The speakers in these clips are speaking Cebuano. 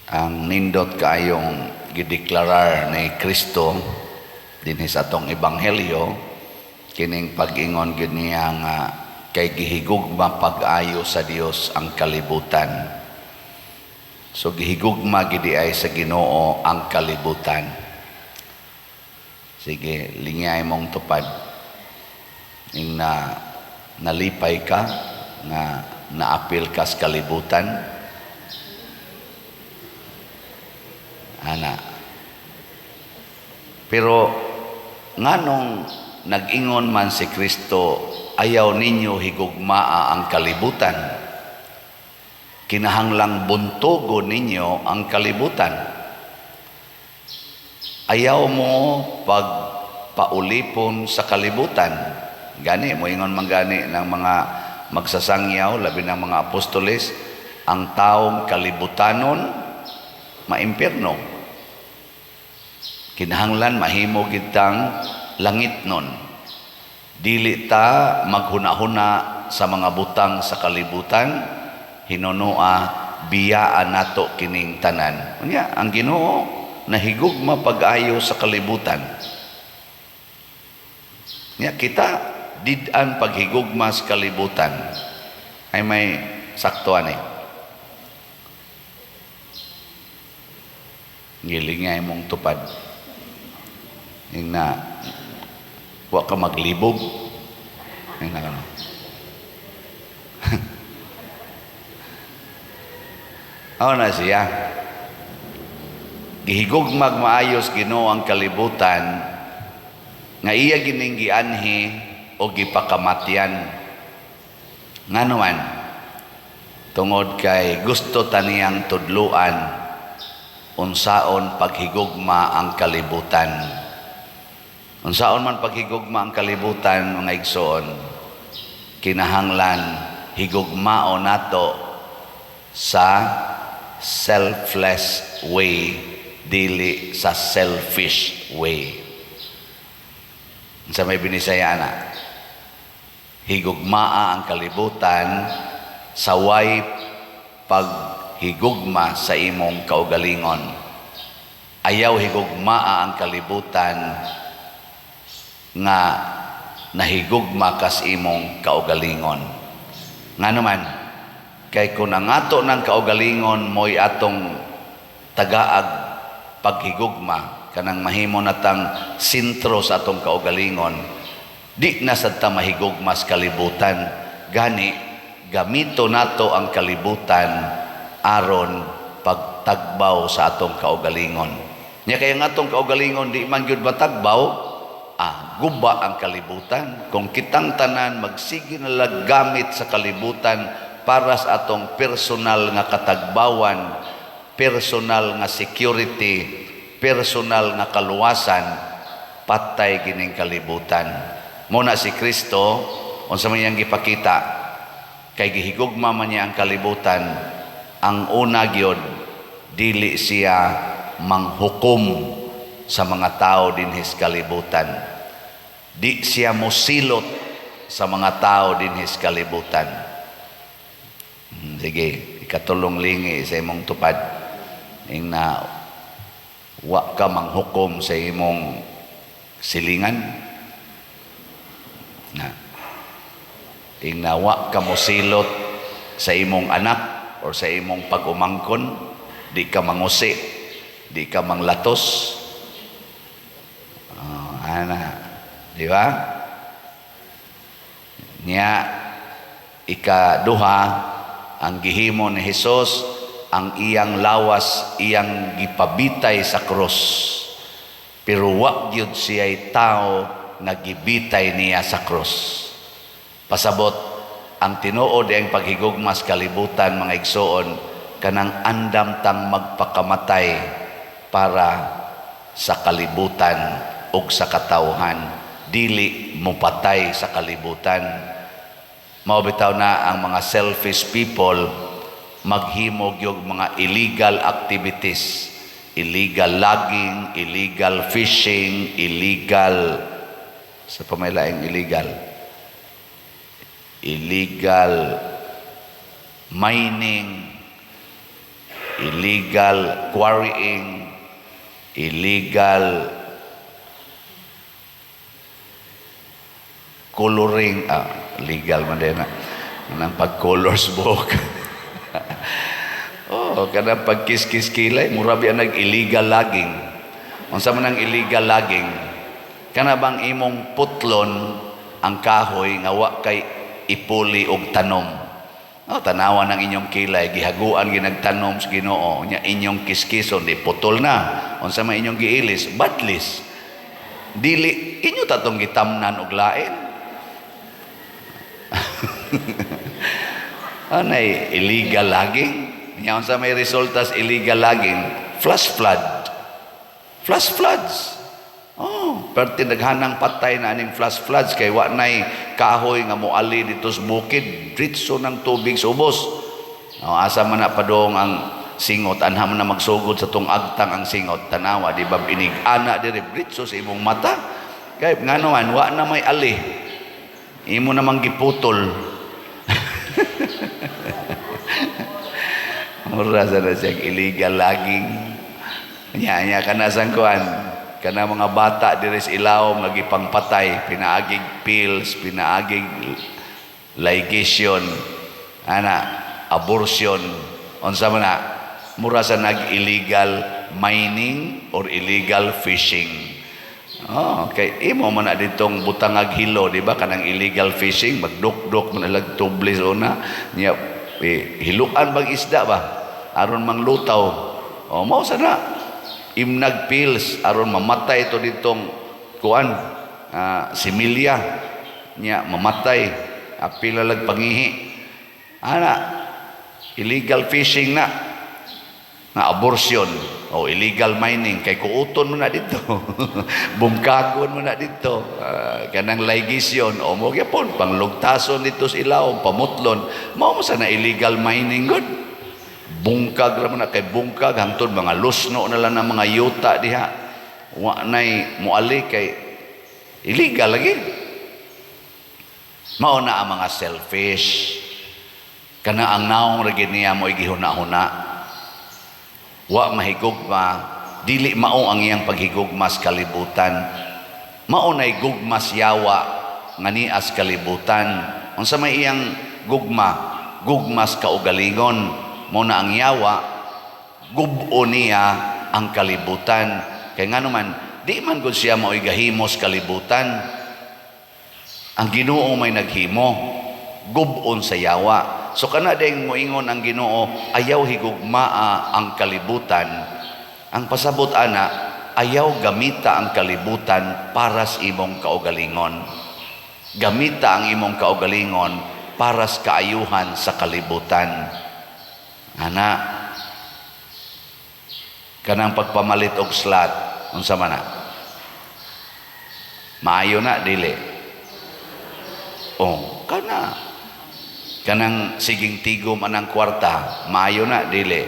Ang nindot kaayong gideklarar ni Kristo dinhi sa atong ebanghelyo, kining pag-ingon gyud niya nga kay gihigugma pag-ayo sa Dios ang kalibutan. So gihigugma gid ay sa Ginoo ang kalibutan. Sige, lingay mong tupad. Ing na nalipay ka nga naapil ka sa kalibutan. Ana. Pero nganong nag-ingon man si Kristo, ayaw ninyo higugmaa ang kalibutan. Kinahanglang buntugo ninyo ang kalibutan. Ayaw mo pagpaulipon sa kalibutan. Gani, moingon man gani ng mga magsasangyaw, labi ng mga apostoles, ang taong kalibutanon, maimpirno. Kinahanglan mahimo gitang langit nun. Dili ta maghuna-huna sa mga butang sa kalibutan, hinunoa biyaan nato kining tanan. Unya, ang Ginoo nahigugma pag-ayo sa kalibutan. Nya kita did-an paghigugma sa kalibutan. Ay may sakto ani. Gilingay mong tupad. Ing na wa ka maglibog. Ing na ano. Aw na siya. Gihigugmag maayos Ginoo ang kalibutan nga iya gining gianhi o gipakamatyan. Ngano man, tungod kay gusto taniyang tudluan unsaon paghigugma ang kalibutan. Unsaon man paghigugma ang kalibutan, mga igsoon, kinahanglan higugmao nato sa selfless way, dili sa selfish way. Sa may Binisaya na, higugmaa ang kalibutan sa way paghigugma sa imong kaugalingon. Ayaw higugmaa ang kalibutan nga nahigugma kas imong kaugalingon. Nga naman, kay kung ang ato ng kaugalingon mo'y atong tagaag paghigugma, kanang mahimo natang sentro sa atong kaugalingon, di na sad ta mahigugma sa kalibutan. Gani, gamito nato ang kalibutan aron pagtagbaw sa atong kaugalingon. Nya kaya ang atong kaugalingon di man gyud matagbaw, guba ang kalibutan. Kung kitang tanan magsige na lang gamit sa kalibutan para sa atong personal nga katagbawan, personal nga security, personal nga kaluwasan, patay gining kalibutan. Muna si Kristo, unsa man iyang gipakita, kay gihigugma man niya ang kalibutan, ang una gyud dili siya manghukom sa mga tao dinhi sa kalibutan. Di siya mosilot sa mga tao dinhi sa kalibutan. Sige, ikatulong lingi sa imong tupad. Ing na wa ka manghukom sa imong silingan. Na. Ing na wa ka mosilot sa imong anak or sa imong pag-umangkon, di ka mangusi, di ka manglatos. Oh, ana, di ba? Nya ikaduha, ang gihimo ni Hesus, ang iyang lawas iyang gipabitay sa krus. Pero wa gyud siya'y tao nga gibitay niya sa krus. Pasabot, ang tinuod ang paghigugma sa kalibutan, mga igsoon, kanang andam tang magpakamatay para sa kalibutan ug sa katawhan, dili mopatay sa kalibutan. Mao bitaw na ang mga selfish people maghimo gyud mga illegal activities, illegal logging, illegal fishing, illegal sa pamailaing illegal, illegal mining. Illegal quarrying, illegal coloring, legal man din na nang pag-colors buhok. Oh, kanang pagkiskis kilay, mura biya nag illegal logging. Unsa man ang illegal logging? Kana bang imong putlon ang kahoy nga wa kay ipuli og tanom? Oh, tanawan ang inyong kilay, gihaguan ginagtanom sa Ginoo, nya inyong kiskison di putol na. Unsa man inyong giilis? Badlis. Dili inyo tatong gitamnan og lain. Anay illegal logging? Nya unsa may resulta sa illegal logging? Flash flood. Flash floods. Oh, perti naghanang patay na aning flash floods kay wa nay kahoy nga moali dito sa bukid, diretso ng tubig sa ubos. Oh, asa man na padong ang singot, anha man na magsugod sa tong agtang ang singot, tanawa, di ba inig ana dire diretso sa imong mata. Kay ngano man wa na may ali. Imo namang giputol. Mura sa na siyang illegal logging. Nya nya kana sang kuan, kana mga bata diri sa ilawom nga gipangpatay, pinaagig pills, pinaagig ligation, ana abortion, unsa man na, mura sa nag illegal mining or illegal fishing. Oh, kay imo man na ditong butangag hilo, di ba? Kanang illegal fishing, magdukdok man lag tublis una, nya eh, hiluan bag isda ba? Aron manglutaw. Oh, mao sa na imnag pills aron mamatay to ditong kuan, similya nya mamatay, apil lag pangihi ana, illegal fishing na nga abortion o illegal mining kay kuuton mo na dito, bungkagon mo na dito, kanang ligation o mo gyapon panglugtason dito sa ilawom, pamutlon mao mo sa na illegal mining gud. Bungkag ra man na kay bungkag hangtod mga lusno na lang ng mga yuta diha, wa nay moali kay illegal lagi. Mao na ang mga selfish, kana ang naong ra gid niya mo'y gihuna-huna, wa mahigugma, dili mao ang iyang paghigugma sa kalibutan. Mao nay gugma sa yawa nga nias kalibutan. Unsa may iyang gugma? Gugma sa kaugalingon. Mao na ang yawa, gubo niya ang kalibutan. Kay ngano man, di man gud siya mao'y gahimo sa kalibutan. Ang Ginoo may naghimo, gubon sa yawa. So kana ding moingon ang Ginoo, ayaw higugmaa ang kalibutan. Ang pasabot ana, ayaw gamita ang kalibutan para sa imong kaugalingon. Gamita ang imong kaugalingon para sa kaayuhan sa kalibutan. Ana, kanang pagpamalit og slot, unsa man na? Maayo na dili? Oh, kana kanang siging tigom anang kwarta, maayo na dili?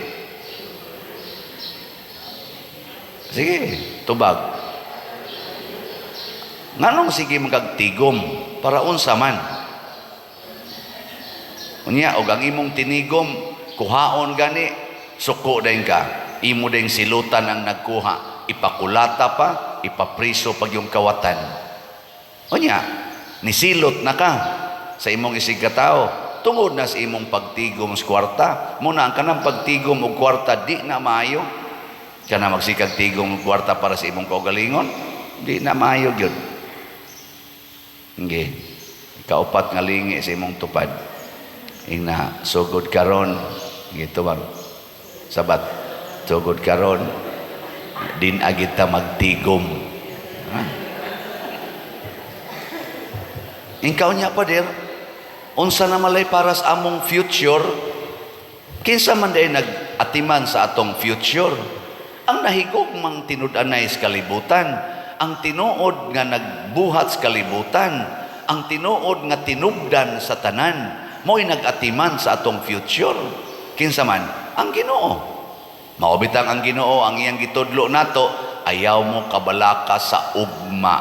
Sige, tubag. Nganong sige magkagtigom? Para unsa man? Unya og ang imong tinigom kuhaon gani, suko dayon ka. Imo ding silutan ang nagkuha, ipakulata pa, ipapriso pag yung kawatan. Unya nisilot na ka sa imong isig katao tungod na sa imong pagtigom sa kwarta. Muna ang kanang pagtigom og kwarta di na maayo. Kana magsikag tigom og kwarta para sa imong kaugalingon, di na maayo gyud. Nge, kaupat nga lingi sa imong tupad. Ingna sugod karon, gitu bang? Sabat, sugod karon din agita magtigom. Ha? Ingkaw niya pa dir, unsa na malay para sa among future? Kinsa man day nag-atiman sa atong future? Ang nahigugmang tinud-anay sa kalibutan, ang tinuod nga nagbuhat sa kalibutan, ang tinuod nga tinubdan sa tanan, mo'y nag-atiman sa atong future. Kinsa man? Ang Ginoo. Mao bitang ang Ginoo ang iyang gitudlo nato, ayaw mo kabalaka sa ugma.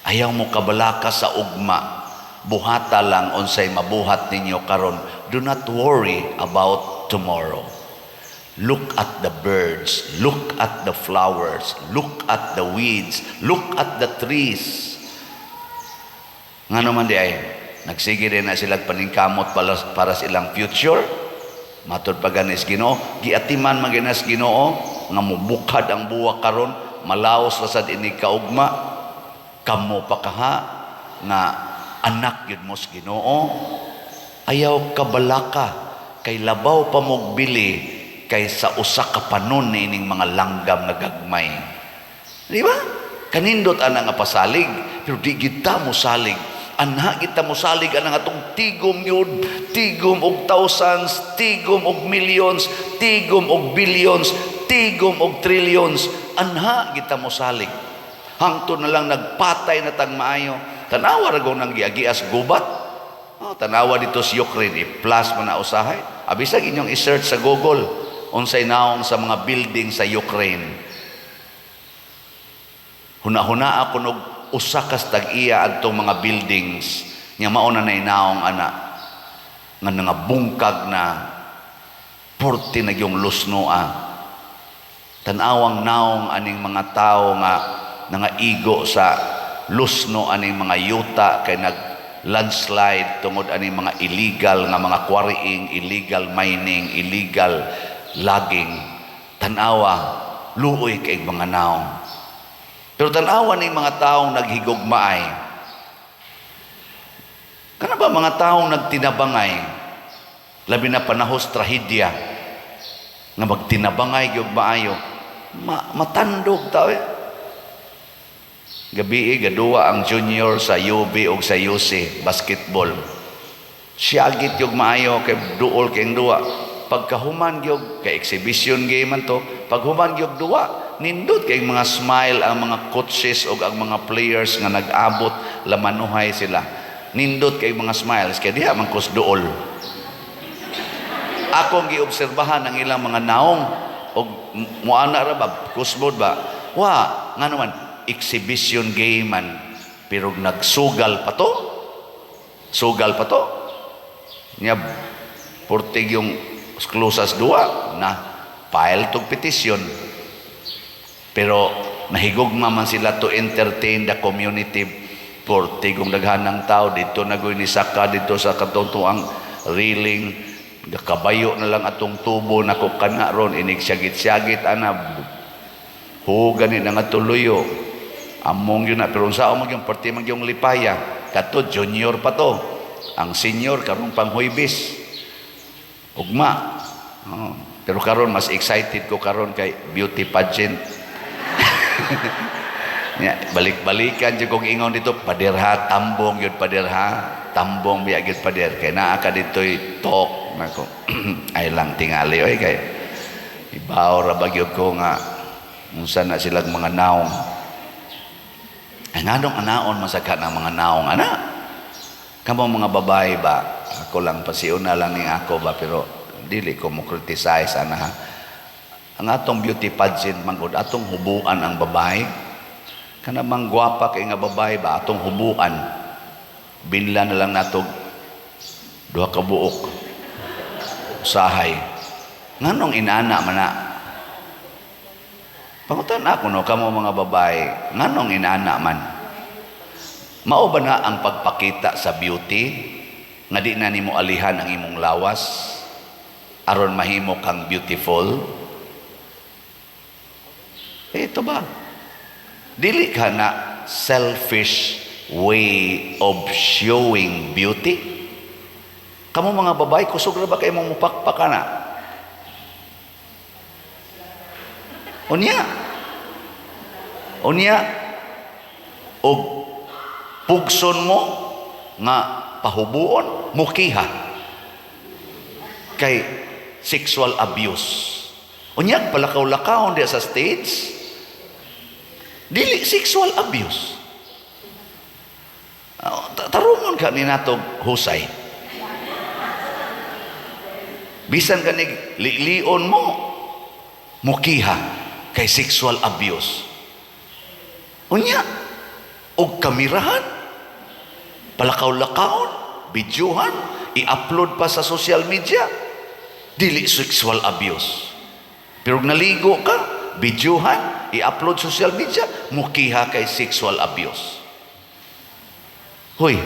Ayaw mo kabalaka sa ugma. Buhata lang unsay mabuhat ninyo karon. Do not worry about tomorrow. Look at the birds, look at the flowers, look at the weeds, look at the trees. Ngano man diay, nagsige din na sila paningkamot para sa ilang future. Matod pa ganis Ginoo, giatiman man ginas Ginoo nga mubukad ang buwak karon, malaos ra sad ini kaugma. Kamo pa kaha nga anak yun mo sa Ginoo, ayaw kabalaka kay labaw pa mo'g bili kaysa usa ka panon niining mga langgam nga gagmay. Di ba? Kanindot ana nga pasalig, pero di kita mo salig. Anha kita mo salig anang atong tigom yun, tigom og thousands, tigom og millions, tigom og billions, tigom og trillions. Anha kita mo salig. Hangtod na lang nagpatay na tang maayo. Tanawa ra nang giagias gubat. Oh, tanawa dito sa Ukraine, i-plus man na usahay. Abisag inyong i-search sa Google unsay naong sa mga building sa Ukraine. Huna-huna ako nog usa kas tag-iya adtong mga buildings nya mao na nay naong ana nga nangabungkag na porte na yung lusnoa. Tan-awang naong aning mga tao nga nangaigo sa lusno aning mga yuta kay nag landslide tungod aning mga illegal nga mga quarrying, illegal mining, illegal logging. Tanawa, luoy kay mga naong. Pero tanawa ning mga taong naghigugmaay. Kana ba mga taong nagtinabangay, labi na panahos trahedya, nga magtinabangay gyud maayo, matandog tao eh. Gabi gaduwa ang junior sa UB o sa UC basketball. Siyagit yung maayo kay duol kay duwa. Pagkahuman gyud kay exhibition game man to, paghuman gyud duwa, nindot kay mga smile ang mga coaches o ang mga players nga nag-abot lamanuhay sila. Nindot kay mga smiles kay diha man kus duol. Akong giobserbahan ang ilang mga naong og muana ra ba kusmod ba? Wa, ngano man exhibition game man pero nagsugal pa to. Sugal pa to. Nya portig yung closas duwa na file tog petisyon. Pero nahigugma man sila to entertain the community, portig kung daghan ng tao dito na ni saka dito sa katong railing, kabayo na lang atong tubo nako kana ron inig syagit-syagit ana ho gani na nga tuluyo among yun na. Pero unsa man yung parte man yung lipaya kato, junior pa to, ang senior karong pang Huwebes ugma. Oh. Pero karon mas excited ko karon kay beauty pageant. Ya, balik-balikan jud kong ingon dito, pader ha, tambong yun pader ha, tambong biya gyud pader kay naa ka dito'y talk nako. Ay lang tingali oy kay ibaw ra ba gyud ko nga unsa na silang mga naong. Ay, nganong anaon masagka ng mga naong ana? Kamo mga babae ba, ako lang pasiuna lang ning ako ba, pero dili ko mo criticize ana ha. Ang atong beauty pageant man gud, atong hubuan ang babae. Kana bang gwapa kay nga babae ba, atong hubuan, binla na lang nato duha ka buok usahay. Nganong inana man na? Pangutan ako no, kamo mga babae, nganong inana man? Mao ba na ang pagpakita sa beauty nga di na nimo alihan ang imong lawas aron mahimo kang beautiful? Eh, ito ba? Dili ka na selfish way of showing beauty? Kamo mga babae, kusog ra ba kayo mong mupakpak na? Unya. Unya. Og pugson mo nga pahubuon, mukiha. Kay sexual abuse. Unya, palakaw-lakawon diya sa stage, dili sexual abuse? Tarungon ka ni natog husay. Bisan kanig lilion mo, mukiha kay sexual abuse. Unya, og kamerahan, palakaw-lakawon, videohan, i-upload pa sa social media, dili sexual abuse? Pero naligo ka, videohan, i-upload social media, mukiha kay sexual abuse. Hoy,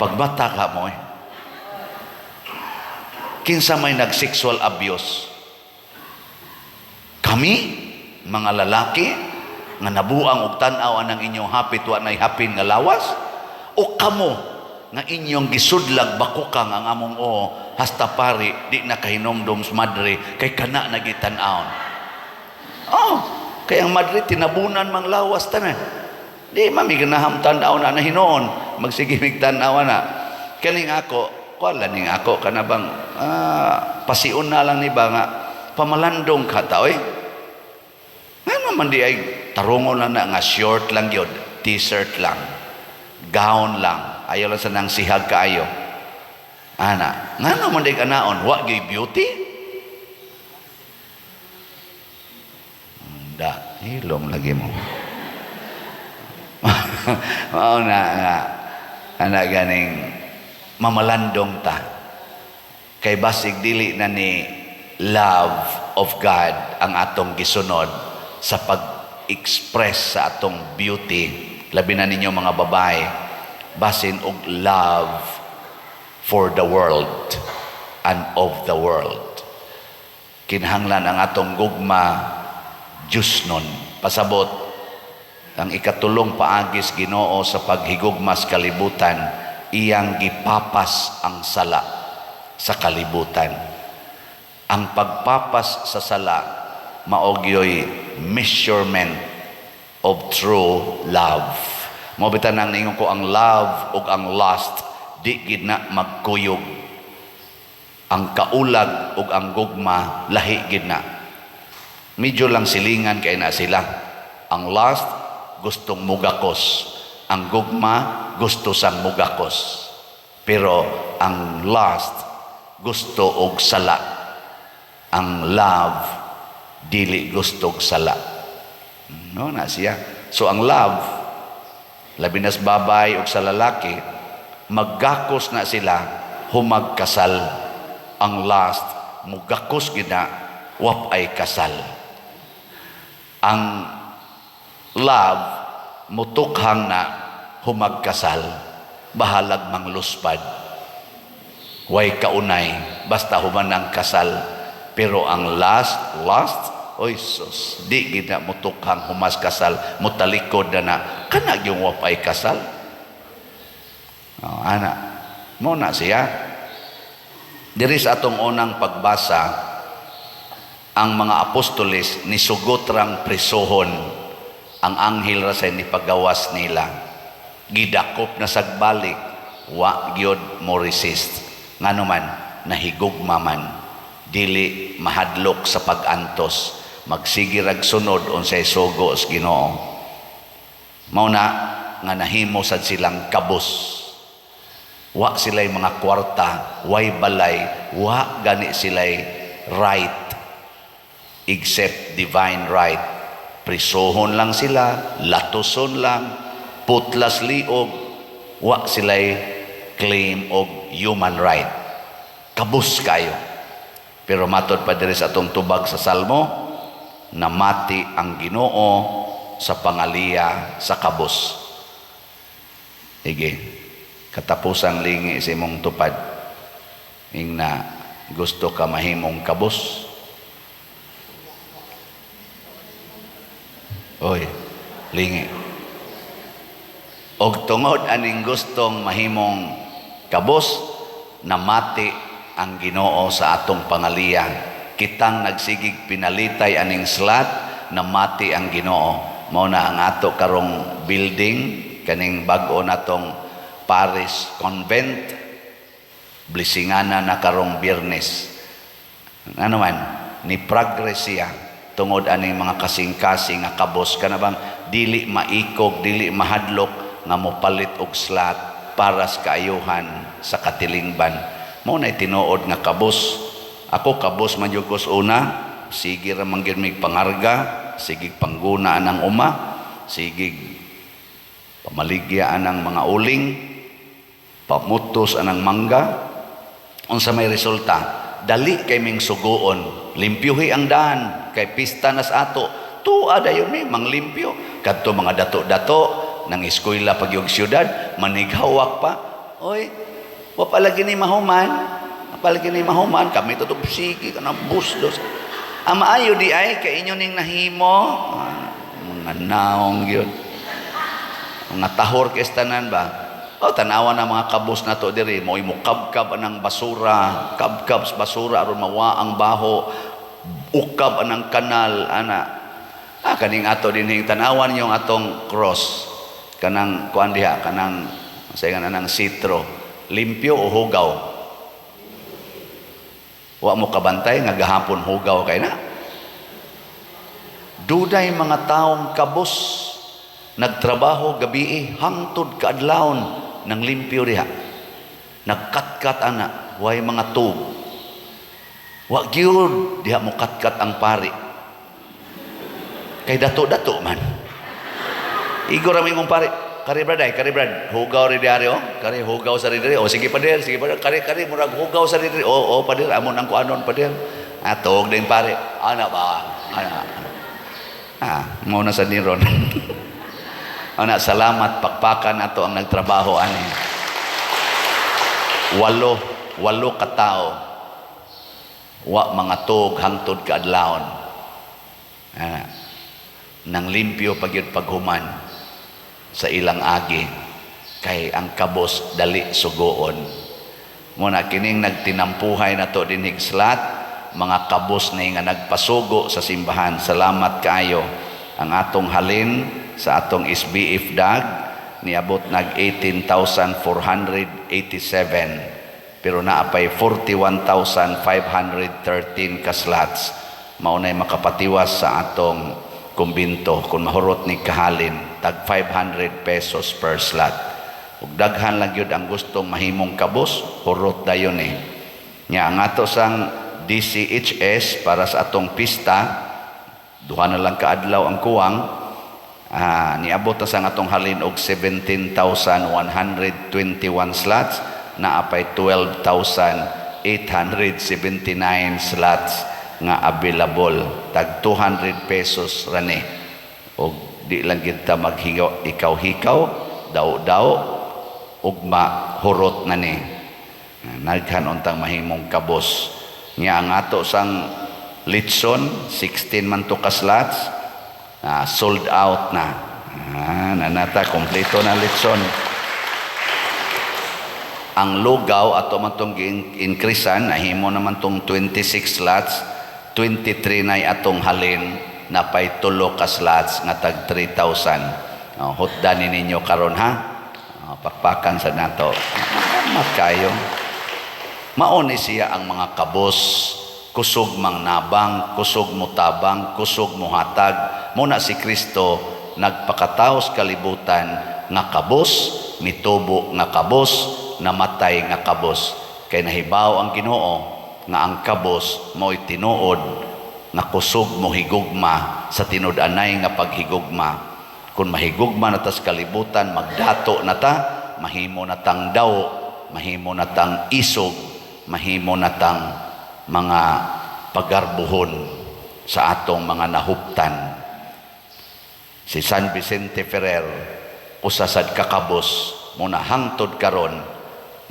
pagbata ka mo eh. Kinsa may nag-sexual abuse? Kami, mga lalaki, nga nabuang og tan-aw anang inyong hapit wa nay hapin nga lawas? O kamo nga inyong gisudlag bakukang ang among oo hasta pari di na kahinomdom sa madre kay kana na gitan-awon? Oh, kay ang madre tinabunan mang lawas tanan. Di man mi ganaham tan-aw na hinoon, magsige mig tan-aw na. Kaning ako, kuan ning ako kana bang pasion na lang ni ba nga pamalandong ka ta oy. Ngano man di ay tarungon lang na nga short lang gyud, T-shirt lang, gown lang, ayaw lang sa nang sihag kaayo. Ana, ngano man di kanaon, wa gyud beauty? Da, hilom lagi mo. Mao na nga ana ganing mamalandong ta. Kay basig dili na ni love of God ang atong gisunod sa pag-express sa atong beauty, labi na ninyo mga babae, basin og love for the world and of the world. Kinahanglan ang atong gugma Diyos nun. Pasabot, ang ikatulong paagis Ginoo sa paghigugmas kalibutan, iyang gipapas ang sala sa kalibutan. Ang pagpapas sa sala mao gyoy measurement of true love. Mao bitaw nang ningon ko, ang love ug ang lust di gid na magkuyog. Ang kaulag ug ang gugma lahi gid na. Medyo lang silingan kay na sila. Ang lust gustong mugakos. Ang gugma gusto sang mugakos. Pero ang lust gusto og sala. Ang love dili gusto og sala. No na siya. So ang love, labi na sa babay ug sa lalaki, maggakos na sila humagkasal. Ang lust mugakos gid na wap ay kasal. Ang love mutukhang na humagkasal, bahalag mangluspad. Way kaunay basta human ang kasal. Pero ang lust, oy sus, di gid na mutukhang humas kasal, mutalikod na na kana yung wapay kasal. Oh, ana mo na siya. Diri sa atong unang pagbasa, ang mga apostoles nisugot rang presohon, ang anghel ra say nipagawas nila. Gidakop na sagbalik, wa gyud mo resist. Ngano man, nahigugma man, dili mahadlok sa pag-antos, magsige rag sunod unsay sugo sa Ginoo. Mao na nga nahimo sad silang kabos. Wa sila'y mga kwarta, way balay, wa gani sila'y right except divine right. Prisohon lang sila, latuson lang, putlas liog, wa sila'y claim og human right. Kabus kayo. Pero matod pa diri sa atong tubag sa Salmo, namati ang Ginoo sa pangaliya sa kabus. Sige, katapusang lingi sa imong tupad. Ingna, gusto ka mahimong kabus? Oy, lingi. Og tungod aning gustong mahimong kabus, namati ang Ginoo sa atong pangaliya. Kitang nagsigig pinalitay aning slat, namati ang Ginoo. Mao na ang ato karong building, kaning bag-o natong Parish Convent, blessingana na karong Biyernes. Ano man, ni progress siya tungod aning mga kasing-kasing nga kabos kana bang dili maikog, dili mahadlok nga mopalit og slat para sa kaayuhan sa katilingban. Mao na tinuod nga kabos. Ako kabos man jud ko sa una, sige ra man gyud mig pangarga, sige pangguna anang uma, sige pamaligya anang mga uling, pamutos anang mangga. Unsa may resulta? Dali kay ming suguon, limpyuhi ang daan kay pista nas ato. Tua dayon mi manglimpyo kadto mga dato-dato nang eskwela pag yung syudad, manighawak pa. Oy, wa pa lagi ni mahuman, wa pa lagi ni mahuman. Kami to sige kanang bus dos. Ang maayo di ay kay inyo ning nahimo. Ah, mga naong gyud, mga tahor kay tanan ba. O tanawa na mga kabos na to diri, mo imo kabkab anang basura, kabkab sa basura aron mawa ang baho, ukab anang kanal ana. Ah, kaning ato dinhing tanawan yung atong cross, kanang kuan diha, kanang sa anang sitro, limpyo o hugaw? Wa mo kabantay nga gahapon hugaw kay na. Dunay mga taong kabos nagtrabaho gabi hangtod kaadlawon ng limpyo diha. Nagkatkat ana, way mga tub. Wa gyud diha mo katkat ang pari. Kay dato-dato man. Igo ra mong pari. Kari brad ay, kari brad, hugaw ri diari oh. Kari hugaw sa diri. Oh, sige pader, sige pader. Kari kari murag hugaw sa diri. Oh, oh pader, amon ang kuanon, pader. Ah, tuog din pare. Ana ba? Ana. Ah, mo na sa niron. Ana, salamat, pakpakan ato ang nagtrabaho ani. Walo, walo ka tao. Wa mga tuog hangtod kaadlawon. Ana. Nang limpyo pagyud paghuman sa ilang agi kay ang kabos dali sugoon. Muna kining nagtinampuhay na to dinhig slot, mga kabos ni nga nagpasugo sa simbahan. Salamat kaayo. Ang atong halin sa atong SBF dag niabot nag 18,487, pero naa pay 41,513 ka slots. Mao nay makapatiwas sa atong kumbinto kung mahurot ni kahalin tag 500 pesos per slot. Ug daghan lang gyud ang gustong mahimong kabos, hurot dayon eh. Nya ang ato sang DCHS para sa atong pista, duha na lang kaadlaw ang kuwang, niabot na sa atong halin og 17,121 slots, naa pay 12,879 slots nga available. Tag 200 pesos rani. Og di lang kita maghigaw ikaw-hikaw, daw-daw ug mahurot na ni. Naghan untang mahimong kabos. Nya ang ato sang litson, 16 man to ka slots, sold out na. Nanata kompleto na litson. Ang lugaw ato man tong gi-increasean, nahimo naman tong 26 slots, 23 na atong halin, napay tulo ka slots nga tag 3,000. Oh, hutdan ni ninyo karon ha. Oh, pakpakan sa nato. Salamat kayo. Mao ni siya ang mga kabos, kusog mang nabang, kusog mutabang, kusog muhatag. Muna si Kristo nagpakataos kalibutan nga kabos, mitubo nga kabos, namatay nga kabos. Kay nahibaw ang Ginoo nga ang kabos mo'y tinuod nga kusog mo higugma sa tinud-anay nga paghigugma. Kung mahigugma na tas kalibutan, magdato na ta, mahimo na tang daw, mahimo na tang isog, mahimo na tang mga pagarbuhon sa atong mga nahuptan. Si San Vicente Ferrer, usa sad kakabos, muna hangtod karon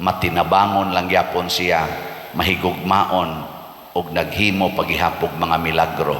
matinabangon lang gyapon siya, mahigugmaon ug naghimo paghihapog mga milagro.